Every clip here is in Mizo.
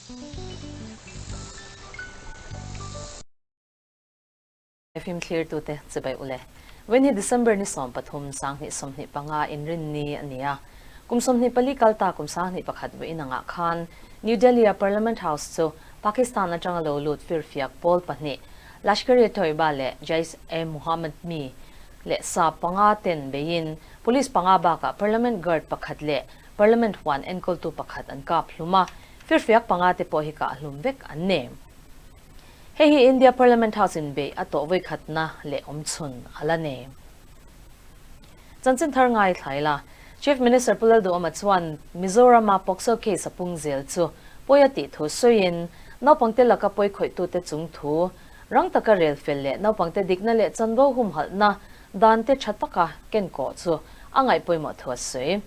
Fim thlirtute chibai ule. Vawiin hi December ni 13, 2025 inrinni a ni a. Kum 24 kal ta kum 21 vawiin angah khan New Delhi-a Parliament House chu Pakistan atanga lo lut firfiak pawl pahnih Lashkar-e-Toiba leh Jaish-e-Mohammed mi leh sa panga ten beiin police panga bakah Parliament guard pakhat leh Parliament huan enkawltu pakhat an kap hlum a, firfiak panga te pawh hi kah hlum vek an ni. Hei hi India Parliament House in beih a tawh vawikhatna leh awmchhun a la nei. Chanchin thar ngaithla ila, Chief Minister Pu Lalduhawma chuan Mizoram-a POCSO case a pung zel chu pawi a tih thu sawiin, naupangte laka pawi khawihtute chung thu rang taka rel fel leh naupangte dikna leh chanvo humhalhna dante tha taka ken kawh chu a ngaih pawimawh thu a sawi.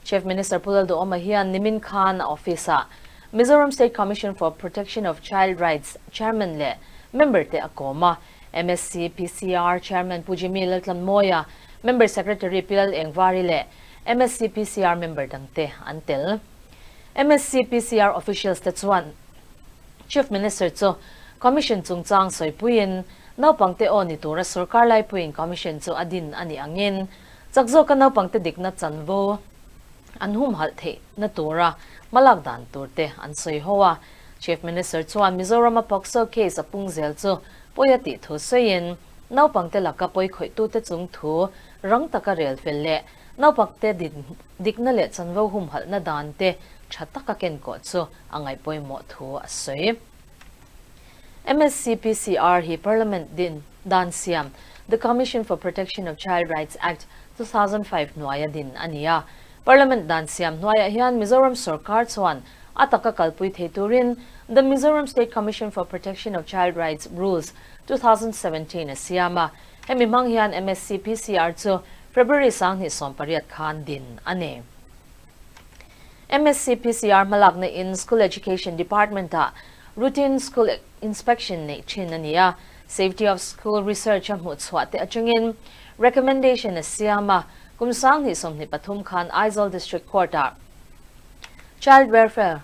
Chief Minister Pu Lalduhawma hian nimin khan a office-ah Mizoram State Commission for Protection of Child Rights Chairman leh member te a kawm a, MSC PCR Chairman Pu Jimmy Laltlanmawia, Member Secretary Pi Lal Engvari leh MSC PCR member dangte an tel. MSC PCR officials te chuan Chief Minister chu Commission chungchang sawipuiin naupangte aw ni tura sorkar laipuiin Commission chu a din a nih angin chak zawka naupangte dikna chanvo an humhalh theihna tura hmalak dan tur te an sawi ho a. Chief Minister chuan Mizoram-a POCSO case a pung zel chu pawi a tih thu sawiin, naupangte laka pawi khawihtute chung thu rang taka rel fel leh naupangte dikna leh chanvo humhalhna dan te tha taka kenkawh chu a ngaihpawimawh thu a sawi. MSCPCR hi Parliament din dan siam The Commission for Protection of Child Rights Act, 2005 hnuaia din a ni a. Parliament dan siam hnuaiah hian Mizoram sorkar chuan a taka kalpui thei turin The Mizoram State Commission for Protection of Child Rights Rules, 2017 a siam a. Hemi hmang hian MSCPCR chu February 2018 khan din a ni. MSCPCR hmalakna in School Education Department-ah routine school inspection neih thin a ni a, Safety of School Research a hmuh chhuah te atangin recommendation a siam a, kum 2023 khan Aizawl District Court-ah Child Welfare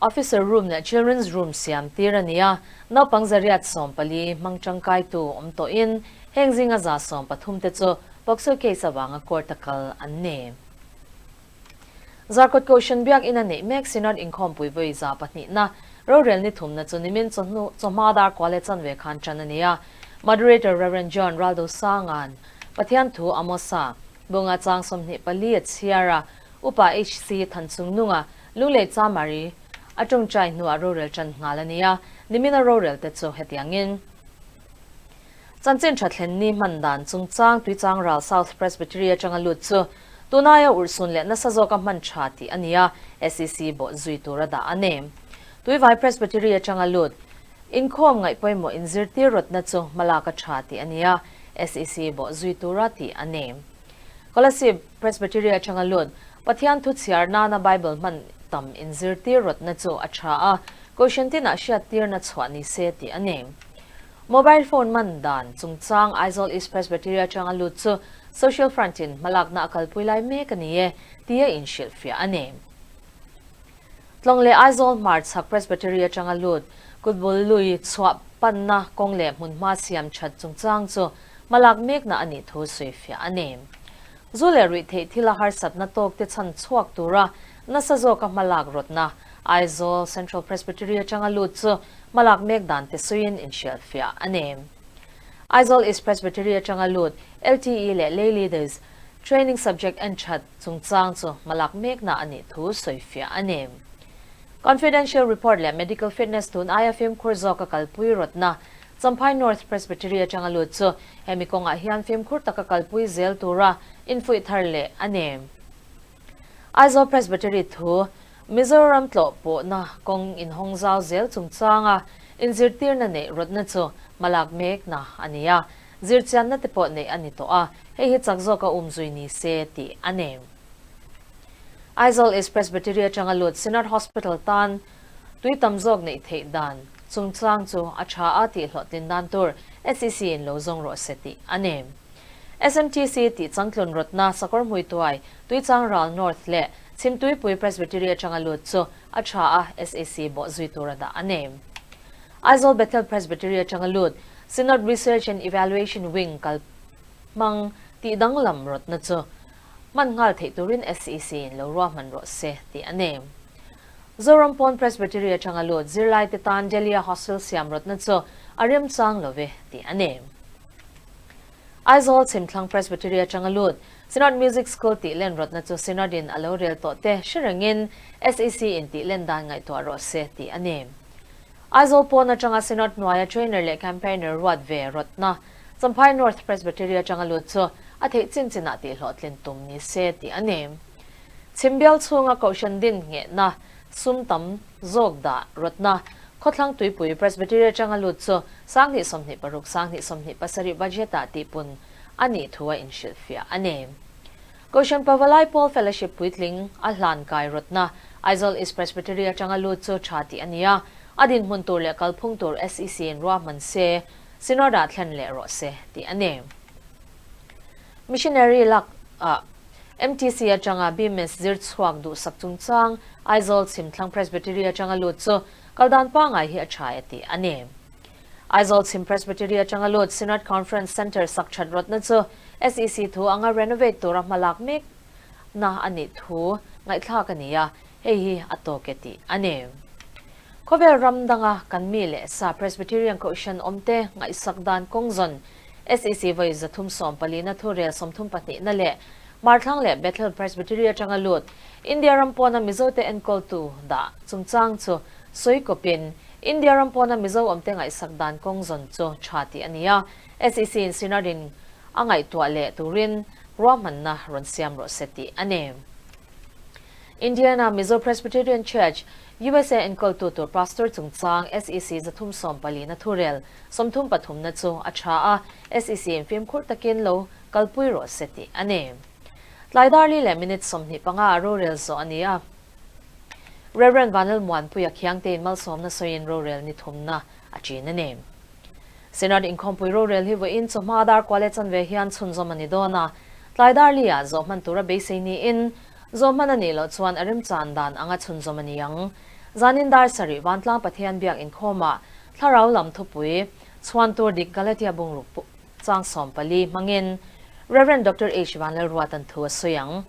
Officer Room leh Children's Room siam tir a ni a, naupang 140 hmang tangkaitu awm tawhin heng zinga 113 te chu POCSO case avanga court-a kal an ni. Zarkawt Kohhran Biakinn a neih mek Synod inkhawmpui vawi 200na rorel ni thumna chu nimin chawhnu chawhma dar kual leh chanve khan tan a ni a. Moderator Rev. John Raldosanga'n Pathian thu Amosa bunga chang 24 a chhiar a, Upa HC Thanchungnunga Lunglei Chamari a tawngtai hnuah rorel tan nghal a ni a, nimina rorel te chu hetiangin. Chanchin tha thlen ni hman dan chungchang Tuichang ral South Presbytery atanga lut chu tunaia urhsun leh nasa zawka hman tha tih a ni a, SEC bawh zui tura dah a ni. Tuivai Presbytery atanga lut inkhawm ngaih pawimawh inzirtir rawtna chu hmalak a tha tih a ni a, SEC bawh zui tura tih a ni. Kolasib Presbytery atanga lut Pathian thu chhiar nana Bible hman tam inzirtir rawtna chu a tha a, Kohhran tinah hriattirna chhuah ni se tih a ni. Mobile phone man dan chungchang Aizawl East Presbytery atanga lut chu Social Front in hmalakna a kalpui lai mek a ni e tia inhrilhfiah a ni. Tlawng leh Aizawl Hmarchhak Presbytery atanga lut kutbul lui chhuah panna kawng leh hmunhma siam that chungchang chu hmalak mekna a nih thu sawifiah a ni. Zu leh ruihtheih thila harsatna tawkte chhan chhuak tura nasa zawka hmalak rawtna Aizawl Central Presbytery atanga lut chu hmalak mek dan te suiin inhrialfiah a ni. Aizawl East Presbytery atanga lut LTE leh Lay Leaders Training Subject en that chungchang chu hmalak mekna a nih thu sawifiah a ni. Confidential Report leh Medical Fitness tun aia fimkhur zawka kalpui rawtna Champhai North Presbytery atanga lut chu hemi kawngah hian fimkhur taka kalpui zel tura infuih thar leh a ni. Aizawl Presbytery thu Mizoram tlawh pawhna kawng inhawng zau zel chungchanga inzirtirna neih rawtna chu hmalak mekna a ni a, zirchianna te pawh neih a ni tawh a, hei hi chak zawka umzui ni se tih a ni. Aizawl East Presbytery atanga lut Synod Hospital tan tui tam zawk neih theih dan chungchang chu a tha a tih hlawhtlin dan tur SEC in lo zawng rawh se tih a ni. SMTC tih changtlun rawtna Sakawr Hmuituai, Tuichang Ral North leh Chhimtuipui Presbytery atanga lut chu a tha a, SAC bawh zui tura dah a ni. Aizawl Bethel Presbytery atanga lut Synod Research and Evaluation Wing kal hmang tih danglam rawtna chu hman nghal theih turin SEC in lo ruahman rawh se tih a ni. Zoram pawn Presbytery atanga lut zirlaite tan Delhi-a hostel siam rawtna chu a remchang lo ve tih a ni. Aizawl Chhimthlang Presbytery atanga lut Synod Music School tih len rawtna chu Synod in a lo rel tawh te hre rengin SEC in tih len dan ngaihtuah rawh se tih a ni. Aizawl pawn atanga Synod hnuaia trainer leh campaigner ruat ve rawtna Champhai North Presbytery atanga lut chu a theih chin chinah tih hlawhtlin tum ni se tih a ni. Chhimbial chhunga Kohhran din nghehna sum tam zawk dah rawtna Khawthlang Tuipui Presbytery atanga lut chu 2026, 2027 budget-ah tihpun a nih thu a inhrilhfiah a ni. Kohhran Pavalai Pawl Fellowship puitling a hlan kai rawtna Aizawl East Presbytery atanga lut chu tha tih a ni a, a dinhmun tur leh kalphung tur SEC-in ruahman se, Synod-ah thlen leh rawh se tih a ni. Missionary lak ah MTC atanga BMS zir chhuak duhsak chungchang Aizawl Chhimthlang Presbytery atanga lut chu kaldan pangai hi a tha e tih a ni. Aizawl Chhim Presbytery atanga lut Synod Conference Centre sak that rawtna chu SEC thu anga renovate tura hmalak mek na a nih thu ngaihthlak a ni a, hei hi a tawk e tih a ni. Khawvel ram danga kan mi leh sa Presbyterian Kohhran awmte ngaihsak dan kawng zawn SEC vawi 314 na thurel 32 na leh Marthlang leh Bethel Presbytery atanga lut India ram pawna Mizote enkawltu dah chungchang chu sawi kawpin India ram pawna Mizo awmte ngaihsak dan kawng zawn chu tha tih a ni a, SEC in Synod in a ngaihtuah leh turin ruahmanna rawn siam rawh se tih a ni. Indiana Mizo Presbyterian Church, USA enkawltu tur Pastor chungchang SEC 314 na thurel 33 na chu a tha a, SEC in fimkhur takin lo kalpui rawh se tih a ni. Tlai dar li leh minute 25 a rorel zawh a ni a. Rev. Vanlal Muanpuia Khiangtein malsawmna sawiin rorel ni thumna a chin a ni. Synod inkhawmpui rorel hi vawiin chawhma dar kual leh chanve hian chhunzawm a ni dawn a, tlai dar li-ah zawh hman tura beisei niin zawh hman a nih loh chuan a remchan dan anga chhunzawm a ni ang. Zanin dar sarih Vantlang Pathian biak inkhawmah Thlarau lam thupui chhuan tur dik Galatia bungruk chang 14 hmangin Rev. Doctor H. Vanlalruatan thu a sawi ang.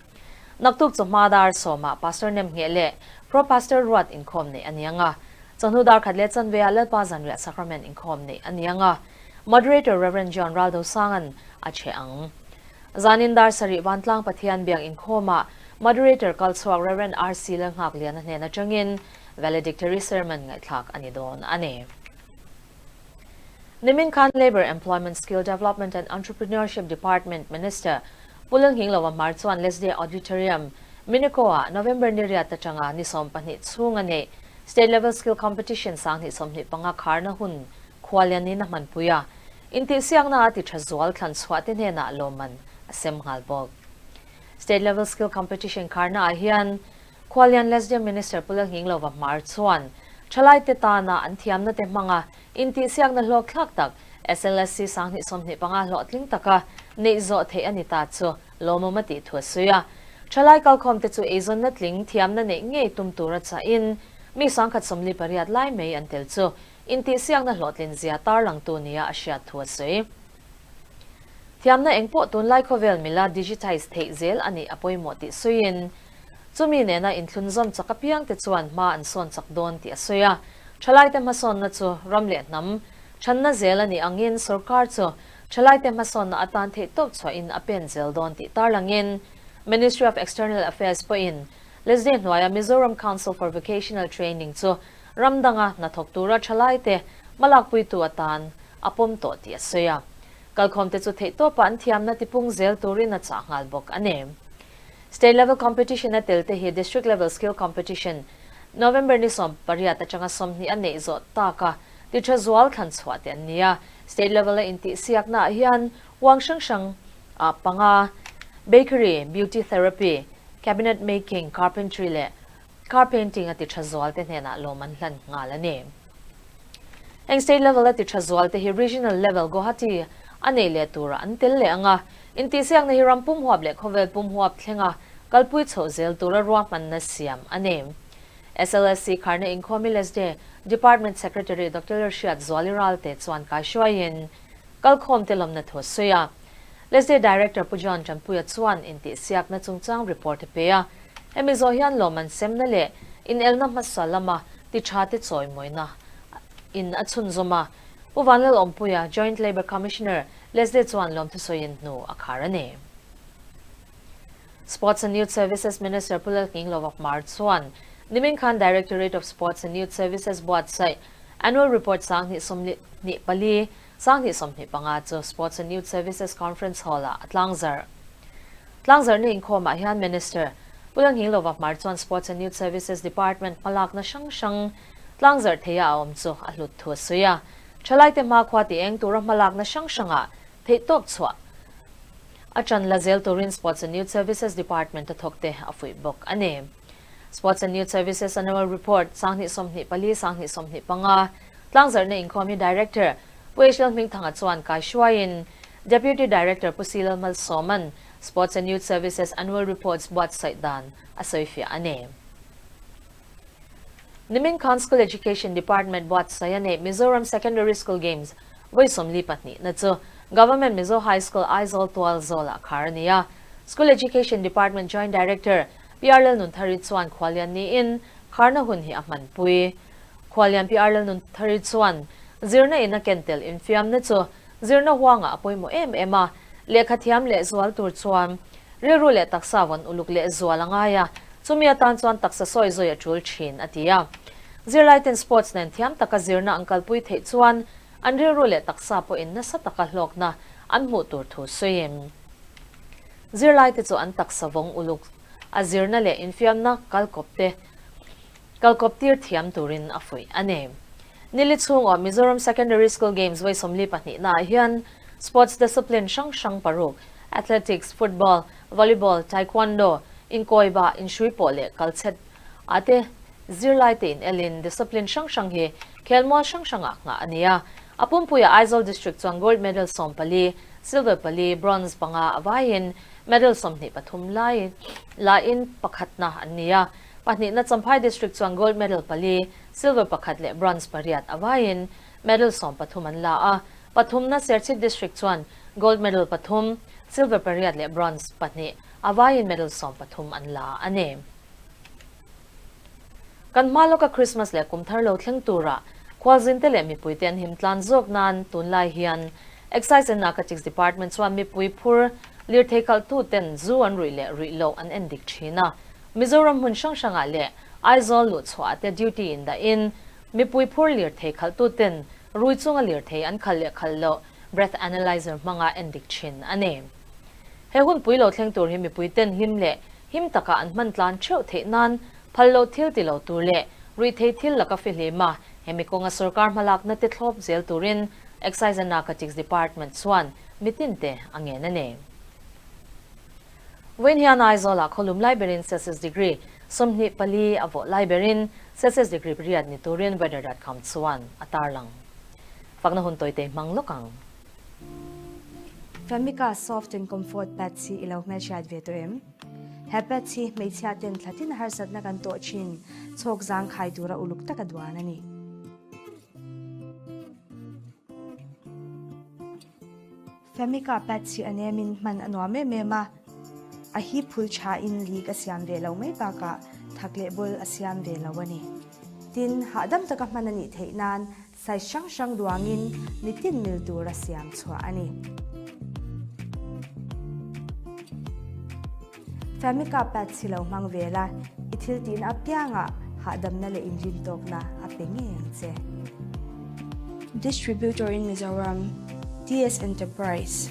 Naktuk chawhma dar sawmah Pastor Nem Ngheh leh Pro Pastor Ruat inkhawm neih a ni ang a. Chawhnu dar khat leh chanveah Lalpa Zanriah Sacrament inkhawm neih a ni ang a. Moderator Rev. John Raldosanga'n a che ang. Zanin dar sarih Vantlang Pathian biak inkhawmah Moderator kalchhuak Rev. RC Lalnghakliana hnen atangin Valedictory Sermon ngaihthlak a ni dawn a ni. Nimin khan Labour, Employment, Skill Development and Entrepreneurship Department Minister Pu Lalnghingloa Hmar chuan Leslie Auditorium, Minico-ah November ni riat atanga ni 12 chhung a neih State Level Skill Competition 2025 kharna hun khualianin a hmanpui a, intihsiakna a ti tha zual thlan chhuah te hnenah lawmman a sem nghal bawk. State Level Skill Competition kharna ah hian Khualian Leslie Minister Pu Lalnghingloa Hmar chuan thalaite tana an thiamna te hmanga intihsiakna hlawk thlak tak SLSC 2025 hlawhtling taka neih zawh theih a ni ta chu lawmawm a tih thu a sawi a. Thalai kalkhawm te chu eizawnna tling thiamna neih ngei tum tura chahin mi 148 lai mai an tel chu intihsiakna hlawhtlin zia tarlangtu nia a hriat thu a sawi. Thiamna engpawh tunlai khawvel mila digitize theih zel a nih a pawimawh tih sawiin chumi nena inthlunzawm chak apiang te chuan hma an sawn chak dawn tih a sawi a. Thalaite hmasawnna chu ram leh hnam thanna zel a nih angin sorkar chu thalaite hmasawnna atan theih tawp chhuahin a pen zel dawn tih tarlangin Ministry of External Affairs pawhin Leslie hnuaia Mizoram Council for Vocational Training chu ram danga hnathawk tura thalaite hmalakpuitu atan a pawm tawh tih a sawi a. Kalkhawmte chu theih tawpah an thiamna tipung zel turin a chah nghal bawk a ni. State Level Competition a tel te hi District Level Skill Competition November ni 18 atanga 20 a neih zawh tak a ti tha zual thlan chhuah te an ni a. State Level a intihsiakna ah hian huang hrang hrang ah panga Bakery, Beauty Therapy, Cabinet Making, Carpentry leh Car Painting a ti tha zual te hnenah lawm an hlan nghal a ni. Heng State Level a ti tha zual te hi Regional Level Guwahati a nei leh turah an tel leh ang a, intihsiakna hi ram pum huap leh khawvel pum huap thlenga kalpui chhoh zel tura ruahmanna siam a ni. SLSC kharna inkhawm LSD Department Secretary Doctor Lalhriat Zuali Ralte chuan kaihruaiin kalkhawmte lawmna thu a sawi a. LSD Director Pu John Tanpuia chuan intihsiakna chungchang report a pe a. Hemi zawh hian lawmman semna leh inelna hmasa lama ti tha te chawimawina in a chhunzawm a. Pu Vanlal Awmpuia, Joint Labour Commissioner, LSD chuan lawmthusawiin hnu a khar a ni. Sports and Youth Services Minister Pu Lalnghinglova Hmar chuan nimin khan Directorate of Sports and Youth Services buatsaih Annual Report 2024, 2025 chu Sports and Youth Services Conference Hall-ah a tlangzarh. Tlangzarhna inkhawmah hian Minister Pu Lalnghinglova Hmar chuan Sports and Youth Services Department hmalakna hrang hrang tlangzarh theia a awm chu a hlut thu a sawi a. Thalaite hmakhua ti eng tura hmalakna hrang hrangah Theihtawp chhuah a ṭan la zel turin Sports and Youth Services Department a thawk te a fuih bawk a ni. Sports and Youth Services Annual Report, 2024, 2025, tlangzarhna inkhawm hi Director Pu H Lalhmingthanga chuan kaihruaiin Deputy Director Pu C Lalmalsawma'n Sports and Youth Services Annual Reports buatsaih dan a sawifiah a ni. Nimin khan School Education Department buatsaih a neih Mizoram Secondary School Games vawi 42 na chu Government Mizo High School Aizawl tual zawlah khar a ni a. School Education Department Joint Director PR Lalnunthari chuan khualian niin kharna hun hi a hmanpui. Khualian PR Lalnunthari chuan zirna in a ken tel infiamna chu zirna huangah a pawimawh em em a, lehkha thiam leh zual tur chuan rilru leh taksa vawn uluk leh zual a ngai a, chumi atan chuan taksa sawi zawi a tul thin, a ti a. Zirlaiten sports nen thiam taka zirna an kalpui theih chuan an rilru leh taksa pawhin nasa taka hlawkna an hmuh tur thu sawiin zirlaite chu an taksa vawng uluk a zirna leh infiamna kalkawpte Kalkawp tir thiam turin a fuih a ni. Nili chhungah Mizoram Secondary School Games vawi 42 naah hian sports discipline hrang hrang paruk, athletics, football, volleyball, taekwondo, inkawiba, inhrui pawh leh kalchhet ah te zirlai te inelin discipline hrang hrang hi khelmual hrang hrangah nghah a ni a. A pumpuiah Aizawl District chuan gold medal 14, silver pali, bronze panga a vaiin medal 23 lai lain pakhatna an ni a. Pahnihna Champhai District chuan gold medal pali, silver pakhat leh bronze pariat a vaiin medal 13 an la a. Pathumna Serchhip District chuan gold medal pathum, silver pariat leh bronze pahnih a vaiin medal 13 an la a ni. Kan hma lawka Christmas leh kum thar lo thleng tura khualzinte leh mipuite an him tlan zawk nan tunlai hian Excise and Narcotics Department chuan mipui phur lirthei kalhtuten zu an ruih leh ruih loh an en dik thin a. Mizoram hmun hrang hrangah leh Aizawl luhchhuah te duty in dahin mipui phur lirthei khalhtuten rui chunga lirthei an khalh leh khalh loh breath analyzer hmanga en dik thin a ni. He hun pui lo thleng tur hi mipui ten hlim leh him taka an hman tlan theuh theih nan phal loh thil ti lo tur leh ruihthei thil laka fihlim a, hemi kawnga sorkar hmalakna te thlawp zel turin Excise and Narcotics Department chuan mitin te a ngen a ni. Vawiin hian Aizawlah khawlum lai berin Celsius degree 24 a vawh lai berin Celsius degree pariat ni turin weather dot com chuan a tarlang. Fakna hun tawite hmang lawk ang. Famica Soft and Comfort Pads hi i lo hmelhriat ve tawh em? He pads hi hmeichhia ten thlatin harsatna kan tawh thin chhawk zangkhai tura uluk taka duan a ni. Famica pads hi a nemin hman a nuam em em a, a hi phul thain lik a siam ve lo mai bakah thak leh bul a siam ve lo a ni. Tin, hahdam taka hman a nih theih nan size hrang hrang duangin mitin mil tura siam chhuah a ni. Famica pads hi lo hmang ve la, i thil tihna apiangah hahdamna leh inrintawkna a pe ngei ang che. Distributor in Mizoram, TS Enterprise.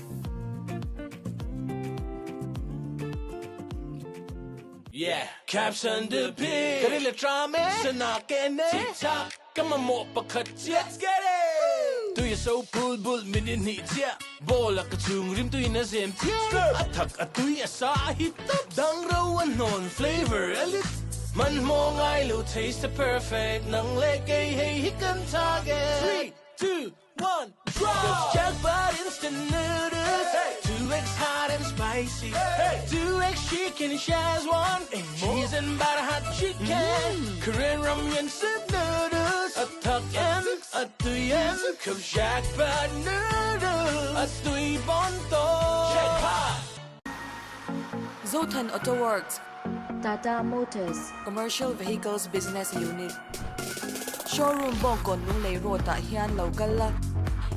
Yeah, caption the pic. Ka ri le tram e, sana ke ne. Tik tak, ka mamawh pakhat chiah. Let's get it! Tui a so pul bul min in hnih chiah. Ball a ka chhung rim tuiin a zem chiah. A thak a tui a sa a hit tawp. Dang ro a hnawn flavor a lit. Hmanhmawh ngai lo taste a perfect. Nang leh kei hei hi kan target. Three, two. one, drop! Jackpot instant noodles, 2x hot and spicy, 2x chicken Schezwan, cheese and butter hot chicken, Korean ramyun soup noodles, a thak em, a tui em, khum jackpot noodles, a tui bon to. Jackpot! Zothan Auto Works. Tata Motors. Commercial Vehicles Business Unit. Showroom Bawngkawn Lunglei Road ah hian lo kal la,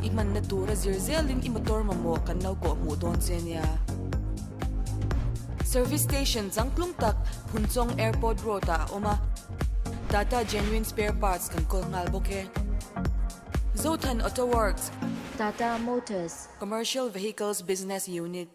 i hmanna tura zir zelin i motor mamawh kan lo kawh hmuh dawn che nia. Service Station changtlung tak Phunchawng Airport Road ah a awm a, Tata Genuine Spare Parts kan kawl nghal bawk e. Zothan Auto Works. Tata Motors. Commercial Vehicles Business Unit.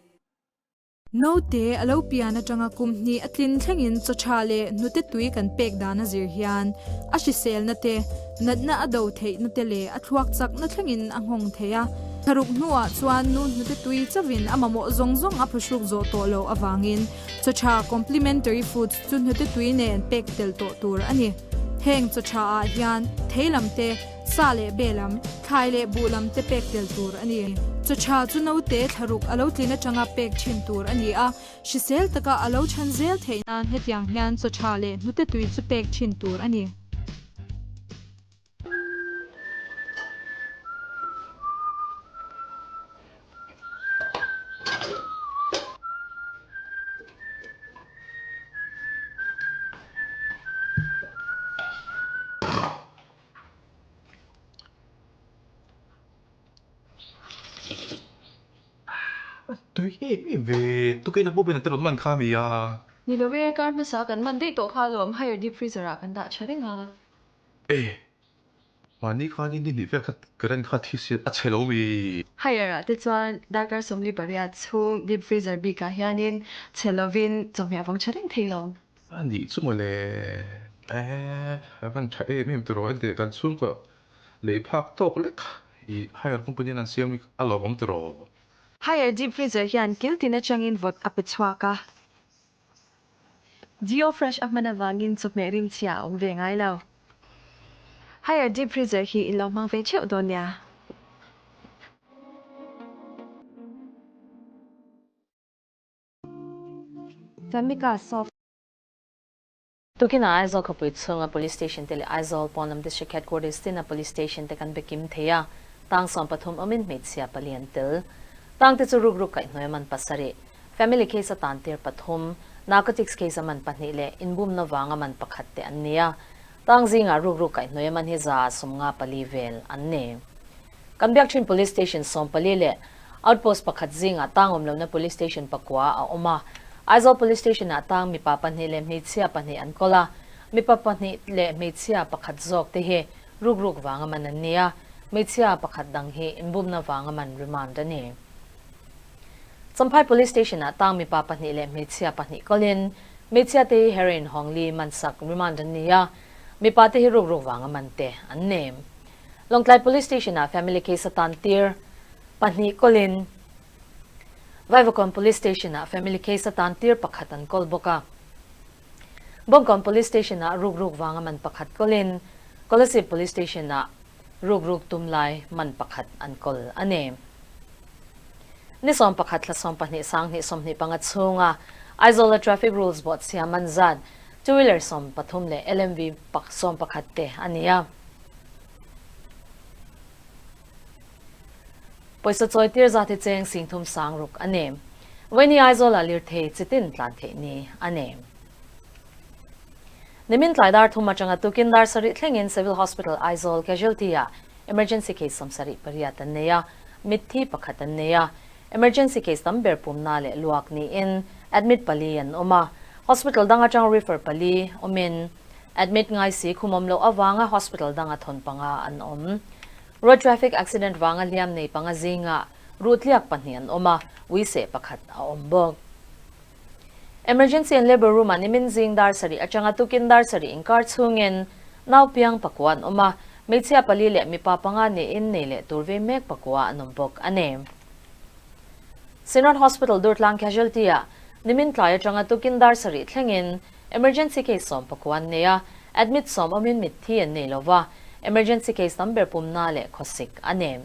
Naute a lo pian atanga kum hnih a tlin thlengin chaw tha leh hnute tui kan pek dan a zir hian a hriselna te, natna a do theihna te leh a thluak chakna thlengin a nghawng thei a. Thlaruk hnuah chuan nu hnute tui chauhin a mamawh zawng zawng a phuhruk zawh tawh loh avangin chaw tha complementary foods chu hnute tui nen pek tel tawh tur a ni. Heng chaw tha ah hian thei lam te, Sa leh be lam, thlai leh buh lam te pek tel tur a ni. Chaw tha chu naute thlaruk a lo tlin atanga pek thin tur a ni a, hrisel taka a lo chhan zel theih nan hetiang hian chaw tha leh hnute tui chu pek thin tur a ni. Tui em em ve, tukin a bawp in a te rawn man kha a ni a. Ni lo e, kar hmasa kan man daih tawh kha alawm, higher deep freezer ah kan dah tha reng a. E, mahni khan in ni vel kha current kha thi si a chhe lo mi. Higher ah te chuan darkar 48 chhung deep freezer bik ah hianin chhe lovin chawhmeh a vawng tha reng thei lo. A nih chu mawle, eh a van tha em em tiraw heti kan chhungkaw lei phak tawk lek i hire company an siam hi a lawmawm tiraw. Hire deep freezer hian kil tin atangin vawt a pe chhuak a, Geo Fresh a hman avangin chawhmeh rimchhia a awm ve ngai lo. Hire deep freezer hi in lo hmang ve theuh dawn nia. Famika Soft. Tukin ah Aizawl khawpui chhunga Police Station te leh Aizawl pawnlam District Headquarters tina Police Station te kan be kim thei a, tang 13 awmin hmeichhia pali an tel. Tang te chu rukruk kaihhnuai man pasarih, family case a tan tir pathum, narcotics case a man pahnih leh inbumna vanga man pakhat te an ni a. Tang zingah rukruk kaihhnuai man hi 54 vel an ni. Kan biak thin Police Station 14 leh Outpost pakhat zingah tang awm lohna Police Station pakua a awm a. Aizawl Police Station-ah tang mipa pahnih leh hmeichhia pahnih an kawl a. Mipa pahnih leh hmeichhia pakhat zawk te hi rukruk vanga man an ni a, hmeichhia pakhat dang hi inbumna vanga man remand a ni. Champhai Police Station-ah tang mipa pahnih leh hmeichhia pahnih kawlin hmeichhia te hi heroin hawngli mansak remand an ni a, mipa te hi rukruk vanga man te an ni. Lawngtlai Police Station-ah family case a tan tir pahnih kawlin Vaivakawn Police Station-ah family case a tan tir pakhat an kawl bawk a. Bawngkawn Police Station-ah rukruk vanga man pakhat kawlin Kolasib Police Station-ah rukruk tum lai man pakhat an kawl a ni. Ni 11 thla 12 2025 chhunga Aizawl-a traffic rules bawhchhia man zat two wheeler 13 leh LMV 11 te a ni a. Pawisa chawi tir zat hi cheng 3000 sang ruk a ni. Vawiini Aizawlah lirthei chitin tlan theih ni a ni. Nimin tlai dar thum atanga tukin dar sarih thlengin Civil Hospital Aizawl Casualty ah emergency case 78 an nei a, mitthi pakhat an nei a. Emergency case tam ber pumna leh luak niin admit pali an awm a. Hospital dang atang refer pali awmin Admit ngai si khum awm loh avanga hospital danga thawn panga an awm. Road traffic accident vanga hliam nei panga zingah ruhtliak pahnih an awm a, uiseh pakhat a awm bawk. Emergency and Labour Room ah nimin zing dar sarih atanga tukin dar sarih inkar chhungin nau piang pakua an awm a, hmeichhia pali leh mipa panga niin nei leh tur vei mek pakua an awm bawk a ni. Synod Hospital Durtlang Casualty ah nimin tlai atanga tukin dar sarih thlengin Emergency case 19 an nei a, admit sawm awmin mitthi an nei lova, emergency case tam ber pumna leh khawsik a ni.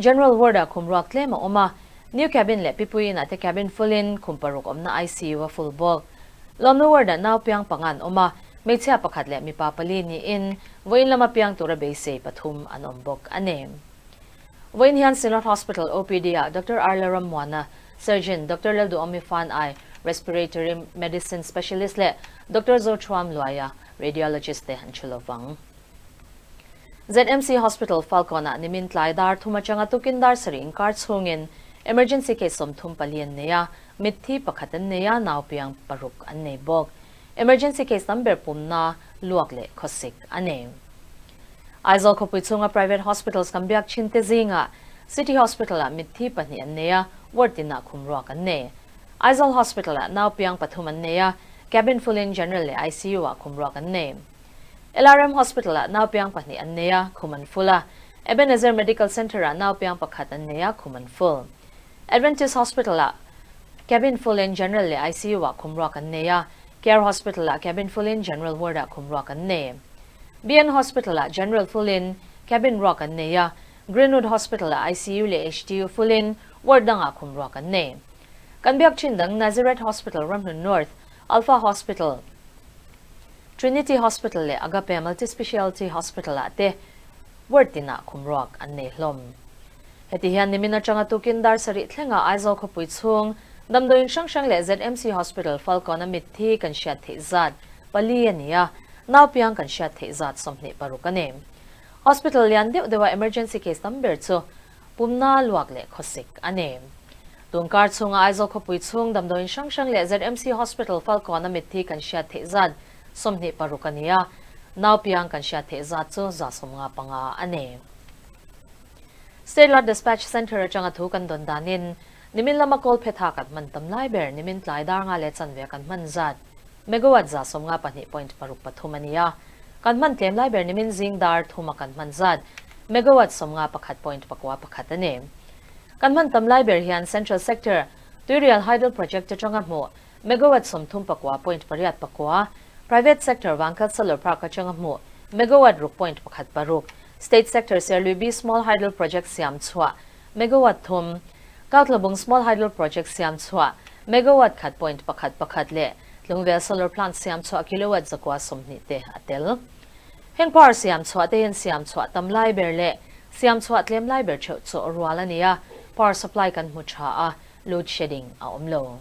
General ward-ah khum ruak tlem a awm a, new cabin leh Pipuiin ah te cabin full-in khum paruk awmna ICU a full bawk. Lawmna ward-ah nau piang panga an awm a, hmeichhia pakhat leh mipa pali niin vawiin lama piang tura beisei pathum an awm bawk a ni. Vawiin hian Synod Hospital OPD-ah Doctor Arla Rammuana, Surgeon Doctor Lalduhawmi Fanai, Respiratory Medicine Specialist leh Doctor Zothuam Luaia, Radiologist te an thu lovang. ZMC Hospital Falkawn-ah nimin tlai dar thum atanga tukin dar sarih inkar chhungin emergency case 34 an nei a, mitthi pakhat an nei a, naupiang paruk an nei bawk. Emergency case tam ber pumna luak leh khawsik a nei. Aizawl khawpui chhunga private hospitals kan biak thin te zingah City Hospital-ah mitthi pahnih an nei a, ward tinah khum ruak an nei. Aizawl Hospital-ah naupiang pathum an nei a, cabin full-in general leh ICU-ah khum ruak an nei. LRM Hospital-ah naupiang pahnih an nei a, khum an full a. Ebenezer Medical Centre-ah naupiang pakhat an nei a, khum an full. Adventist Hospital-ah cabin full-in general leh ICU-ah khum ruak an nei a, Care Hospital-ah cabin full-in general ward-ah khum ruak an nei. BN Hospital-ah general full-in cabin ruak an nei a, Greenwood Hospital-ah ICU leh HTU full-in ward dangah khum ruak an nei. Kan biak thin dang Nazareth Hospital Ramhlun North, Alpha Hospital, Trinity Hospital leh Agape Multi-Specialty Hospital-ah te ward tinah khum ruak an nei hlawm. Heti hian nimin atanga tukin dar sarih thlengah Aizawl khawpui chhung damdawiin hrang hrang leh ZMC Hospital Falkawn a mitthi kan hriat theih zat pali a ni a, naupiang kan hriat theih zat 26 a ni. Hospital lian deuh deuha emergency case tam ber chu pumna luak leh khawsik a ni. Tunkar chhunga Aizawl khawpui chhung damdawiin hrang hrang leh ZMC Hospital Falkawn a mitthi kan hriat theih zat 26 a ni a, naupiang kan hriat theih zat chu 155 a ni. State Lot Dispatch Centre atanga thu kan dawn danin nimin lama kawl phe tha kan hman tam lai ber nimin tlai dar nga leh chanve kan hman zat megawatt 52.63 a ni a, kan hman tlem lai ber nimin zing dar thuma kan hman zat megawatt 51.91 a ni. Kan hman tam lai ber hian Central Sector Tuirial Hydel Project atanga hmuh megawatt 39.89, Private Sector Vangkhat Solar Park atanga hmuh megawatt 6.16, State Sector Serlui Small Hydel Project siam chhuah megawatt 3, Kautlabung Small Hydel Project siam chhuah megawatt 1.11 leh Tlungvel Solar Plant siam chhuah kilowatt 120 te a tel. Heng power siam chhuah te hian siam chhuah tam lai ber leh siam chhuah tlem lai ber theuh chu rual a ni a, power supply kan hmu tha a, load shedding a awm lo.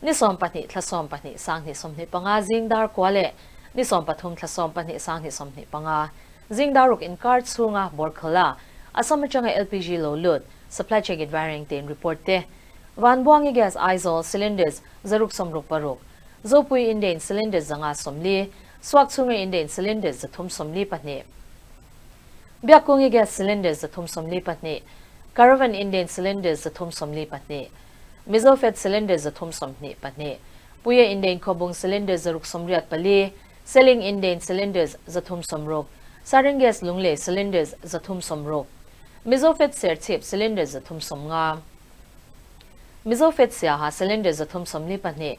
Ni 12 thla 12 2025 zing dar kua leh ni 13 thla 12 2025 zing dar ruk inkar chhunga Borkhala Assam atanga LPG lo lut supply check it varying tein report te Vanbuangi gas Aizawl cylinders 666, Zopui Indein cylinders 140, Suak chhunga Indein cylinders 342, Biakkungi gas cylinders 342, Caravan Indein cylinders 342, Mizofed cylinders 322, Puia Indein Khawbung cylinders 684, Seling Indein cylinders 360, Saring gas Lunglei cylinders 360, Mizofed Serchhip cylinders 350, Mizofed Siaha cylinders 342,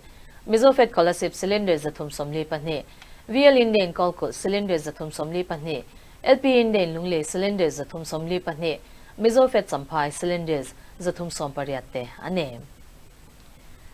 Mizofed Kolasib cylinders 342, VL Indein Kawlkulh cylinders 342, LP Indein Lunglei cylinders 342, Mizofed Champhai cylinders 380 te a ni.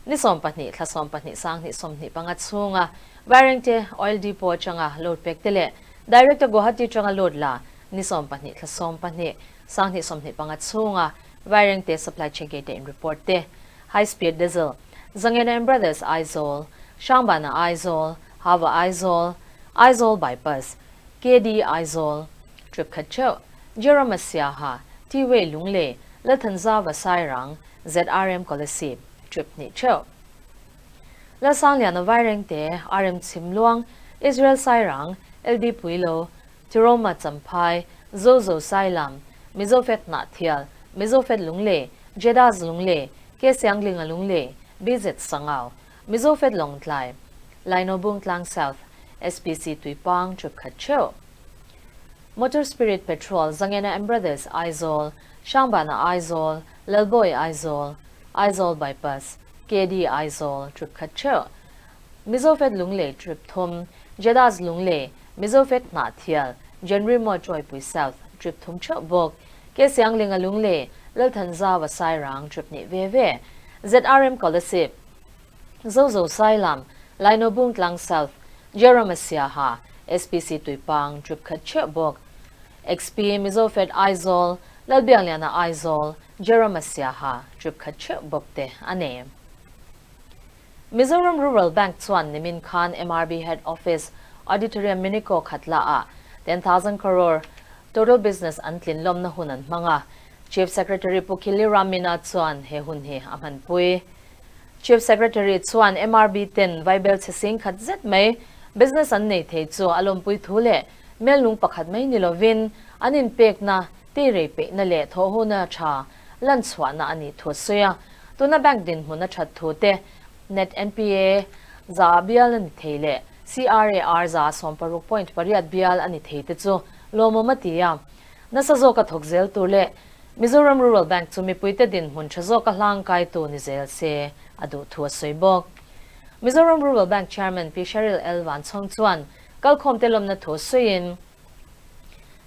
Ni 12 thla 12 2025 chhunga Vairengte Oil Depot atanga load pek te leh Direct a Guwahati atanga load la ni 12 thla 12 2025 chhunga Vairengte Supply Check Gate in report te High Speed Diesel Zangena and Brothers Aizawl, Hrangbana Aizawl, Hava Aizawl, Aizawl Bypass, KD Aizawl, Trip khat theuh, Jerome Siaha, T-Way Lunglei, Lalthanzava Sairang, ZRM Kolasib, Trip hnih theuh. Lalsangliana Vairengte, RM Chhimluang, Israel Sairang, LD Puilo, Tiroma Champhai, Zozo Sailam, Mizofed Hnahthial, Mizofed Lunglei, Jedaz Lunglei, K Sianglinga Lunglei, BZ Sangau, Mizofed Lawngtlai, Lainobung Tlang South, SPC Tuipang, Trip khat theuh. Motor Spirit Petrol, Zangena and Brothers, Aizawl, Hrangbana Aizawl, Lalbawi Aizawl, Aizawl Bypass, KD Aizawl, Trip khat theuh. Mizofed Lunglei Trip thum, Jedaz Lunglei, Mizofed Hnahthial, Genrimo Chawipui South, Trip thum theuh bawk. Ke Sianglinga Lunglei, Lalthanzau a Sairang trip hnih ve ve, ZRM Kolasib, Zozo Sailam, Laino Bungtlang South, Jerome Siaha, SPC Tuipang trip khat chiah bawk, XP Mizofed Aizawl, Lalbiakliana Aizawl, Jerome Siaha trip khat chiah bawk te a nei. Mizoram Rural Bank chuan nimin khan MRB Head Office Auditorium Minico Khatla ah 10,000 crore total business an tlin lawmna hun an hmang a, Chief Secretary Pu Khilli Ram Meena chuan he hun hi a hmanpui. Chief Secretary chuan MRB ten vaibel chhe sing khat zet mai business an nei thei chu a lawmpui thu leh melnung pakhat mai ni lovin an inpekna, teirei peihna leh thawhhona tha lan chhuahna a nih thu a sawi a. Tuna bank dinhmun a that thu te, Net NPA za bial a ni thei leh CRAR za 16.8 bial a ni thei te chu lawmawm a ti a. Nasa zawka thawk zel tur leh Mizoram Rural Bank chu mipuite dinhmun tha zawka hlangkaitu ni zel se a duh thu a sawi bawk. Mizoram Rural Bank Chairman Pi Sheryl L Vanchhawng chuan kalkhawmte lawmna thu sawiin,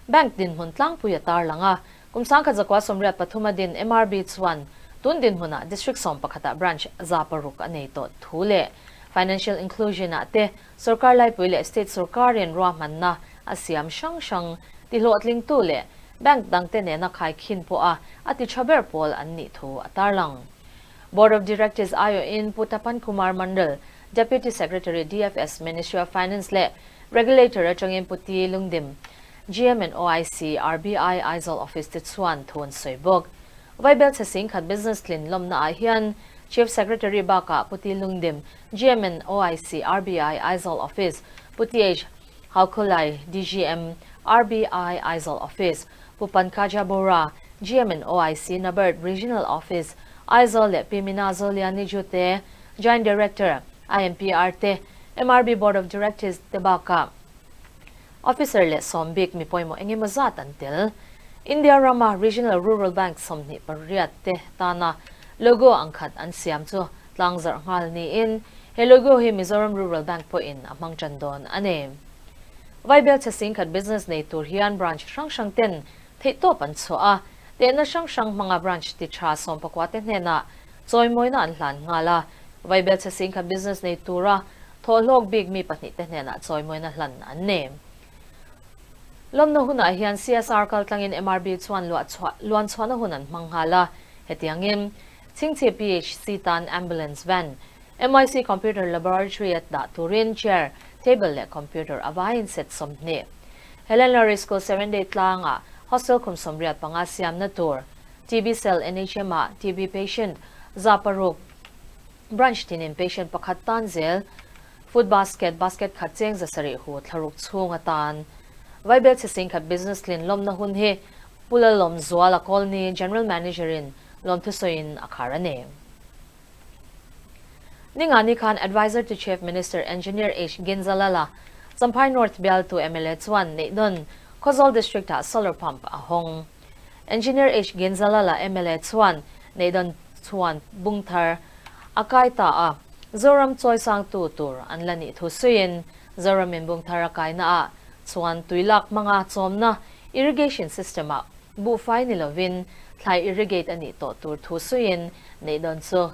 Bank dinhmun tlangpui a tarlang a, kum 1983 a din MRB chuan tun dinhmunah District 11 ah branch 600 a nei tawh thu leh Financial Inclusion ah te Sorkar laipui leh State sorkarin ruahmanna a siam hrang hrang tihlawhtlingtu leh Bank dangte nena khaikhin pawha a ti tha ber pawl an nih thu a tarlang. Board of Directors aiawhin Pu Tapan Kumar Mandal, Deputy Secretary DFS Ministry of Finance leh Regulator atangin Pu T Lungdim, GM and OIC, RBI Aizawl Office te chuan thu an sawi bawk. Vaibel chhe singkhat business tlin lawmna ah hian Chief Secretary bakah Pu T Lungdim, GM and OIC, RBI Aizawl Office, Pu TH Haukhulai, DGM, RBI Aizawl Office, Pu Pankaja Bora, GM and OIC, NABARD Regional Office, Aizawl leh Pi Mina Zoliani Jute, Joint Director, IMPR te, MRB Board of Directors te bakah Officer leh sawm bik mi pawimawh eng emaw zat an tel. India rama Regional Rural Bank 28 te tana logo ang khat an siam chu tlangzarh nghal niin he logo hi Mizoram Rural Bank pawhin a hmang tan dawn a ni. Vaibel chhe singkhat business nei tur hian branch hrang hrang ten theihtawp an chhuah a, tehna hrang hrang hmanga branch ti tha 19 te hnenah chawimawina an hlan nghal a, Vaibel chhe singkhat business nei tura thawhhlawk bik mi pahnih te hnenah chawimawina hlan an ni. Lawmna hunah hian CSR kaltlangin MRB chuan luan chhuahna hun an hmang nghal a, hetiangin Chhingchhip PHC tan Ambulance Van, MIC Computer Laboratory a dah turin chair, table leh computer a vaiin set 20. Helen Lowry School Seven Day tlangah hostel khum 85 siamna tur, TB Cell NHM ah TB patient 600, branch tinin patient pakhat tan zel, food basket, basket khat cheng 700 hu thlaruk chhung atan. Vaibel chhe singkhat business tlin lawmna hun hi Pu Lalawmzuala Colony General Manager in lawmthusawiin a khar a ni. Ningani khan Adviser to Chief Minister Engineer H Ginzalala, Champhai North bialtu mla chuan Neihdawn, Khawzawl District ah solar pump a hawng. Engineer H Ginzalala mla chuan Neihdawn chuan bungthar a kai ta a, Zoram chawisangtu tur an la nih thu suiin Zoramin bungthar a kaina ah chuan tuilak hmanga chawmna irrigation system ah buhfai ni lovin thlai irrigate a nih tawh tur thu suiin Neihdawn chu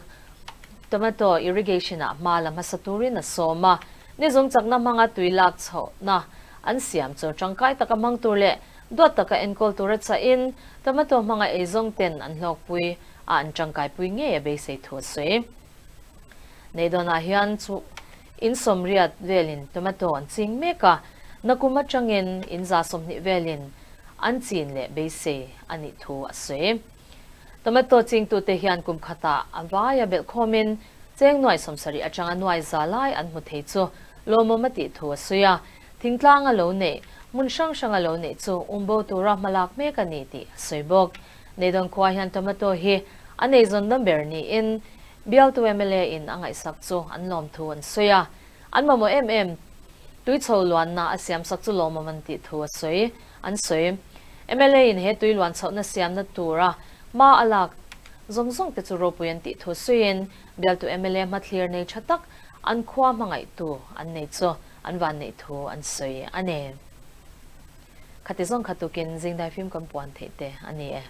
tomato irrigation ah hma la hmasa turin a sawm a, nizung chakna hmanga tui lak chhohna an siam chu tangkai taka hmang tur leh duat taka enkawl tura chahin tomato hmanga eizawng ten an hlawkpui a an tangkaipui ngei a beisei thu a sawi. Neihdawnah hian chu in 80 velin tomato an ching mek a, nakum atangin in 120 velin an chin leh beisei a nih thu a sawi. Tomato chingtute hian kum khatah a vaia belhkhawmin cheng nuai 70 atanga nuai za lai an hmu thei chu lawmawm a tih thu a sawi a, thingtlang a lo neih, hmun hrang hrang a lo neih chu umbo tura hmalak mek a ni tih a sawi bawk. Neihdawn khua hian tomato hi a neizawn na ber niin bialtu mla in a ngaihsak chu an lawm thu an sawi a, an mamawh em em tui chho luanna a siamsak chu lawmawm an tih thu a sawi an sawi. Mla in he tui luan chhohna siamna tura hma a lak zawng zawng te chu ropui an tih thu sawiin bialtu mla hmathlir nei tha tak an khua hmangaihtu an nei chu an van neih thu an sawi a ni. Khati zawng kha tukin zingdai fim kan puan theih te a ni e.